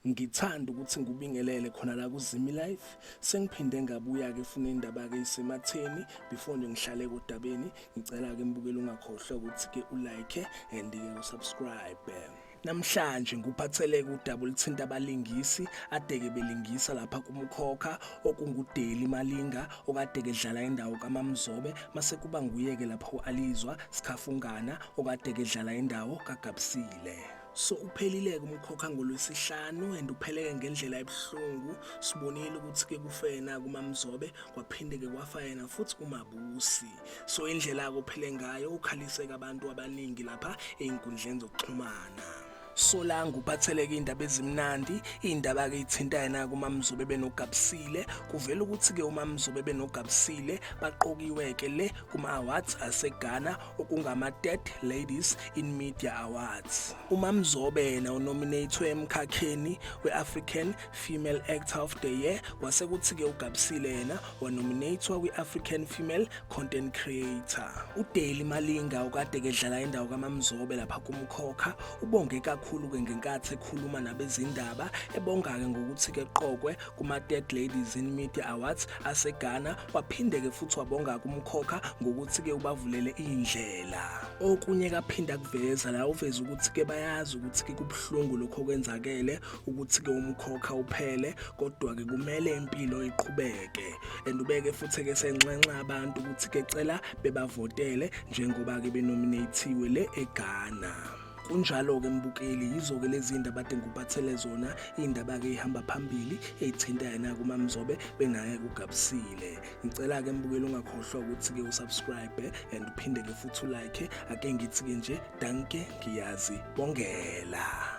Ngithanda ukuthi ngikubingelele khona la kuZimi Life. Sengiphinde ngabuya-ke funa indaba-ke isematheni. Before nje ngihlale kodabeni, ngicela-ke mbukeli ungakhohlwa ukuthi-ke u-like and-ke u-subscribe. Namhlanje ngikuphatheleke udaba oluthinta abalingisi adeke belingisa lapha kuMkhokha okunguDeli Malinga okade kedlala indawo kaMamzobe mase kuba nguye-ke lapha u-Alizwa Sikhafungana okade kedlala indawo kaGabsile. So uphelile-ke umkhokha ngolwesihlanu and upheleke ngendlela ebuhlungu. Sibonile ukuthi-ke kufe yena kuMamzobe kwaphinde-ke kwafa yena futhi uMabusi. So indlela-ke ophele ngayo ukhaliseke abantu abaningi lapha ey'nkundleni zokuxhumana. Solangu uphatheleke iy'ndaba ezimnandi, iy'ndaba-ke ithinta yena kuMamzobe benoGabsile. Kuvela ukuthi-ke uMamzobe benoGabsile baqokiwe-ke le kuma-awards aseGhana okungama-Third Ladies in Media Awards. UMamzobe yena unominatwe emkhakheni we-African Female Actor of the Year, kwase kuthi-ke uGabsile yena wanominatwa kwi-African Female Content Creator. UDeli Malinga okade kedlala indawo kaMamzobe lapha kuMkhokha ubonge kakhulu-ke ngenkathi ekhuluma nabezindaba, ebonga-ke ngokuthi-ke qokwe kuma-Third Ladies in Media Awards aseGhana, waphinde-ke futhi wabonga kuMkhokha ngokuthi-ke ubavulele indlela. Okunye kaphinda kuveza la uveza ukuthi-ke bayazi ukuthi-ke kubuhlungu lokho okwenzakele ukuthi-ke umkhokha uphele, kodwa-ke kumele impilo iqhubeke. And ubeke futhi-ke senxenxa abantu ukuthi-ke cela bebavotele njengoba-ke benominathiwe le eGhana. Kunjalo-ke mbukeli, yizo-ke lezi ndaba ade ngikuphathele zona, iy'ndaba-ke ey'hamba phambili ey'thinta yena kuMamzobe benaye kuGabsile. Ngicela-ke mbukeli ungakhohlwa ukuthi-ke usubscribe and uphinde-ke futhi ulike. Ake ngithi-ke nje danke, ngiyazi bongela.